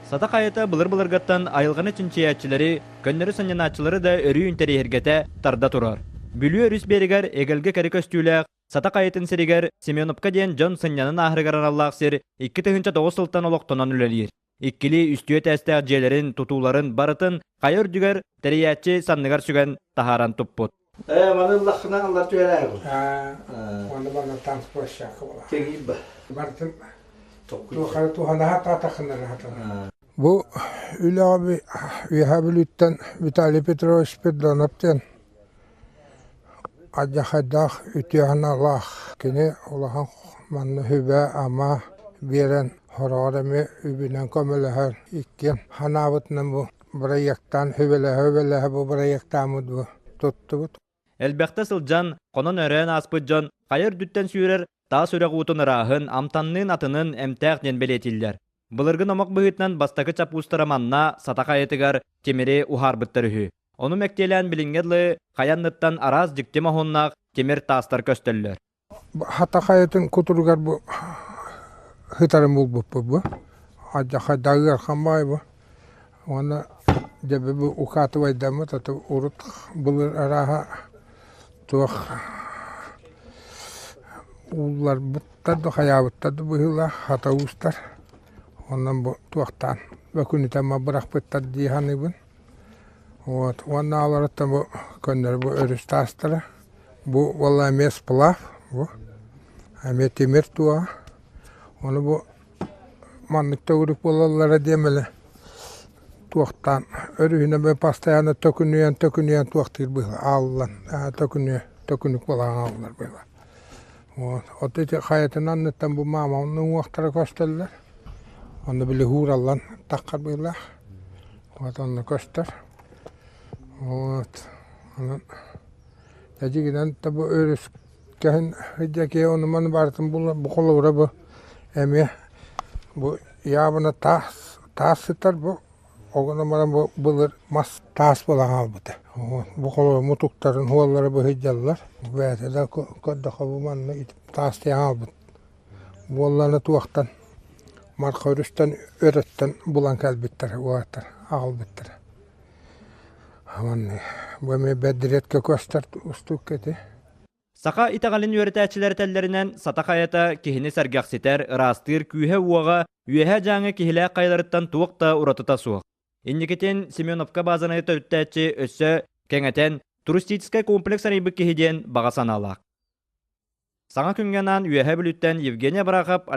Сата хайата былыр-былыргаттан айылҕаны чинчийээччилэри, көннөрү сынньанааччылары да өрүү интэриэһиргэтэ тарда турар. Бүлүү өрүс биэригэр эгэлгэ кэрэ көстүүлээх Сата хайатын сиригэр Семеновка диэн дьон сынньанан ааһарыгар аналлаах сир 2009 сылтан олохтонон үлэлиир. Иккилии үстүү этээстээх дьиэлэрин, тутууларын барытын хайа үрдүгэр тэрийээччи санныгар сүгэн таһааран туппут. Ээ, маны ыллаххына аллар түһэрээҕин. Уонна манна танцплощадка буолар. Кэҥиир ба. Барытын туохары туһанаһа таатаххынара хатана. Бу үлэҕэ Үөһээ Бүлүүттэн Виталий Петрович Спирдонов диэн Алдьархайдаах үтүө санаалаах кини улахан манна сүбэ-ама биэрэн, сороҕор эмиэ үбүнэн көмөлөһөр. Иккиэн санаабытынан бу бырайыактаан сүбэлэһэ-сүбэлэһэ бу бырайыактааммыт бу туттубут. Элбэхтэ сылдьан, хонон-өрөөн ааспыт дьон хайа үрдүттэн сүүрэр таас үрэх уутун ырааһын, амтанныын атынын эмтээх диэн бэлиэтииллэр. Былыргы номох быһыытынан бастакы чапуустара манна Сата хайатыгар тимири уһаарбыттар үһү. Ону мэктиэлээн билиҥҥэ дылы хайа анныттан араас дьикти моһуоннаах тимир таастар көстөллөр. Хата хайатын кутуругар бу сытарын булбуппут бу. Алдьархайдаах ыарахан баҕайы бу. Уонна дьэ бу укатывайдаммыт, аты урут былыр арааһа туох уулларбыттар да хайаабыттар да быһыылаах хата уустар. Онон бу туохтаан бөкүнүтэн бырахпыттар дии саныыбын. Вот уонна аларыттан бу көннөрү бу өрүс таастара. Бу уолла эмиэ сплав бу. Эмиэ тимир туоҕа. Ону бу маннык төгүрүк буолаллара диэмэлэ туохтаан өрүһүнэн бу постоянно төкүнүйэн төкүнүйэн туохтуур быһыылаах ааллан төкүнүйэ төкүнүк буолан ааллар быһыылаах. Вот от ити хайатын анныттан бу маамам уҥуохтара көстөллөр. Онно били уураллан таххар быһыылаах. Вот онно көстөр. Вот онон дьигинэн да бу өрүскэһин дьэки ону маны барытын бу холобура бу эмиэ бу явно таас таас сытар бу Ол баран бу былыр мас таас буолан хаалбыта. Бу холобур мутуктарын уоллара быһыйдаллар. Бэйэтэ да көрдөххө бу манна таас тиийэн хаалбыт. Буолланы туохтан Марха өрүстэн өрөттөн булан кэлбиттэр уолаттар аҕалбыттара. Манна бу эмиэ бэрдириэткэ көстөр устук ити. Саха итэҕэлин үөрэтээччилэр этэллэринэн, Сата хайата киһини сэргэхситэр, ыраастыыр күүһэ-уоҕа Үөһээ Дьааҥы киһилээх хайаларыттан туох да уратыта суох. Инникитин Семеновка базаны төрүттээччи өссө кэҥэтэн, туристическай комплекс арыйбыт киһи диэн баҕа санаалаах. Саҥа күҥҥэ анаан Үөһээ Бүлүүттэн Евгений Абрахов,